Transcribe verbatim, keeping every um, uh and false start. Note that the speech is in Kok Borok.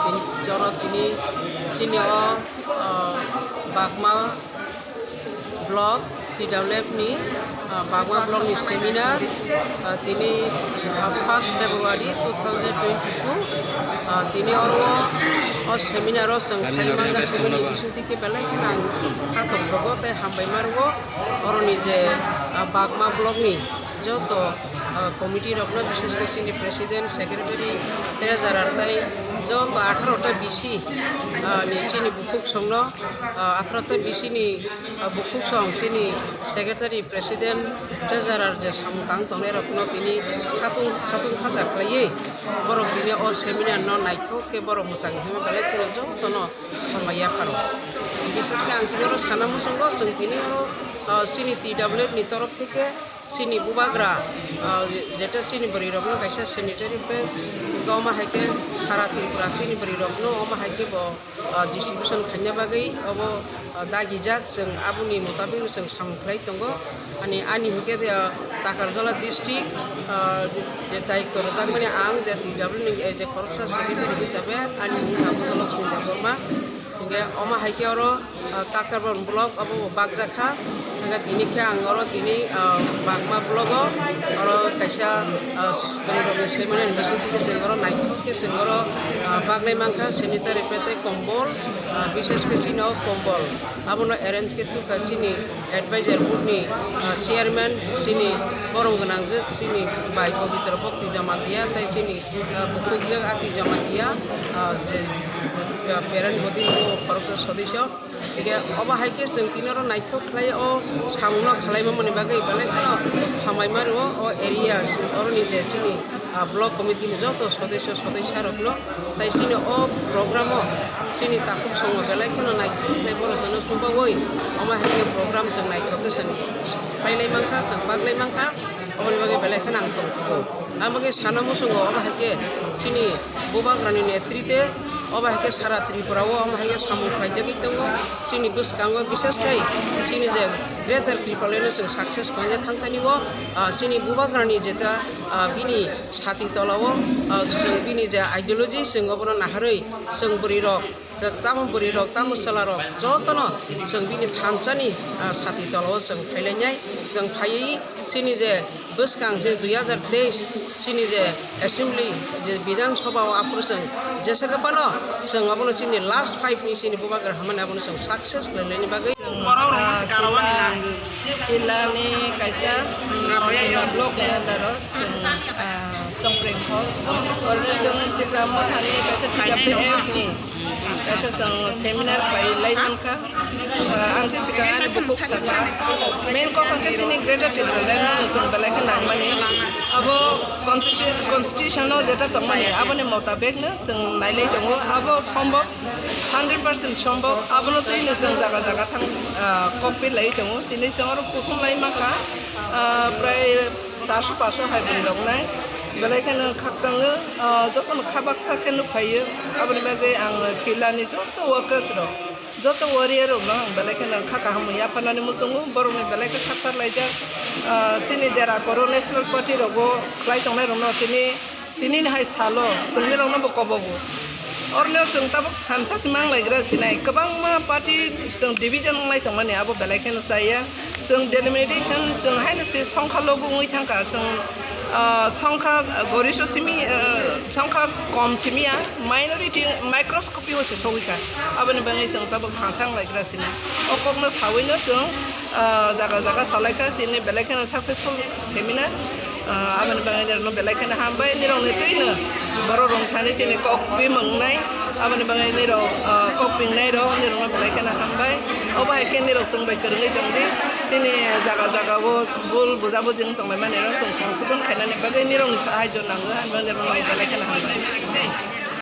Tini choro tini chini o, ah, Bagma block T W F ni, ah, Bagma block ni seminar, ah, tini, ah, first February two thousand twenty-two, ah, tini oro o seminar o chwng khai manjak thumani bisingtwi khe belai kheno ang kha tongthogo tei hambai ma rwo oroni je, ah, Bagma block ni joto, ah, committee rokno, bishesh khe chini president, secretary, treasurer tei joto atharo ta bisi, ah, ni chini bukhuk songno, ah, atharo ta bisi ni, ah, bukhuk song chini secretary, president, treasurer je samung tang tongnai rokno tini khatung khatung khacha khlaiwi borok tini o seminar no naithok khe borok mwchang hima belai kheno jotono hambai yapharo. Bishesh khe ang tini oro sana muchungo chwng tini oro, ah, chini T W F ni torof theke chini bubagra, ah, jeta chini bwrwi rokno kaisa sanitary pad, omo hai khe sara Tripura chini bwrwi rokno omo hai khe bo, ah, distribution khaina bagwi obo, ah, dagijak, chwng aboni motabik no chwng samung khlai tongo. Ani, ani hinkhe, ah, Takarjala district, ah, je daityo rwjakmani ang je T W F ni, eh, je khoroksa secretary hisabe ani mung kha Budolakshmi Debbarma. Hinkhe omo hai khe oro, ah, Kakarban block obo bo bakjak kha. Hinkhe tini khe ang oro tini, ah, Bagma block o oro kaisa, ah, bwrwi rokni seminar ni bisingtwi khe chwng oro naithok khe chwng oro, ah, bagnai mankha sanitary pad tei kombol, ah, bishesh khe chini o kombol abono arrange khe thukha chini advisor board ni, ah, chairman chini borom gwnangjwk chini bai Pabitra Bhakti Jamatia tei chini, ah, bukhukjwk Ati Jamatia, ah, je, ah, parent body ni bo khoroksa sodisyo. Hingke obo hai khe chwng tini oro naithok khlai o samung no khlai mani bagwi belai kheno hambai ma rwo o area oroni je chini, ah, block committee ni joto sodisyo sodisya rokno. Tai chini o program o chini takhuk songno belai kheno naithok khlai borok chwngno chubaui omo hai khe program chwng naithok khe chwng pailai mankha, chwng paklai mankha, oboni bagwi belai kheno ang tongthogo. Ang bagwi sana muchungo omo hai khe chini bubagrani netrite omo hai khe sara Tripura o omo hai khe samung khlaijagwi tongo. Chini bwskango bishesh khai chini je Greater Tripura no chwng success khlaina thangthani o, ah, chini bubagrani jeta, ah, bini sati tola o, ah, chwng bini je ideology chwng obono naharwi chwng bwrwi rok, tamo bwrwi rok, tamo chwla rok jotono chwng bini thansa ni, ah, sati tola o chwng phailainai, chwng phaiwi chini je bwskang chini dui hazar teis chini je assembly je Bidhan Sabha o aphuru chwng jesa khe phano chwng abono chini last five ni chini bubagra hamani abono chwng success khlainani bagwi. Borok rok se karwani na. Pila ni kaisa, mm, pila block ni under o chwng, ah, Chongpreng hall. Oro chwng Tipra Mothani kaisa T W F ni kaisa chwng seminar khlai lai mankha. Ah, ang se sikang ani bukhuk saka. Main kok hwnkhe chini Greater Tipraland no chwng belai khe nangmani. Abo constitu-, constitution o jeta tongmani aboni motabek no chwng nailai tongo. Abo sombok, hundred percent sombok. Abono twi no chwng jaga jaga thang, ah, kok pi lai tongo. Tini chwng oro kuthum lai mankha, ah, prai charso paso hai bwrwi rok nai. Belai kheno khakchangno, ah, jotono kha baksa khe nukphaiyo. Aboni bagwi ang Pila ni joto workers rok, joto warrior rokno ang belai kheno kha kaham yapharnani muchungo, borokni belai khe sakthar laijak. Ah, chini dera koro national party rogo khlai tongnai rokno tini, tini ni hai salo chwngni rokno bo kobogo. Orno chwng tabuk thansa si manglaigra sinai, kwbangma party chwng division wnglai tongmani abo belai kheno chaya. Chwng delimitation chwng haino se songkha logo wngwi thangkha, chwng, ah, songkha gorisho simi, ah, songkha kom simiya, minority microscopy o se sogwi kha. Aboni bagwi chwng tabuk thansa wnglaigra sini. O kokno sawino chwng, ah, jaga jaga salaikha, chini belai kheno successful seminar. Ah, aboni bagwi nirokno belai kheno hambai, nirokni twino borok rwngthani chini kok bimung wngnai, aboni bagwi nirok, ah, kok bingnai rok nirokno belai kheno hambai. Obo hai khe nirok chwng bai kwrwngwi tongdi, chini jaga jaga o bul buja buji wng tonglaimani rok chwng songsodon khainani bagwi nirokni sahaijo nango, aboni bagwi nirokno belai kheno hambai.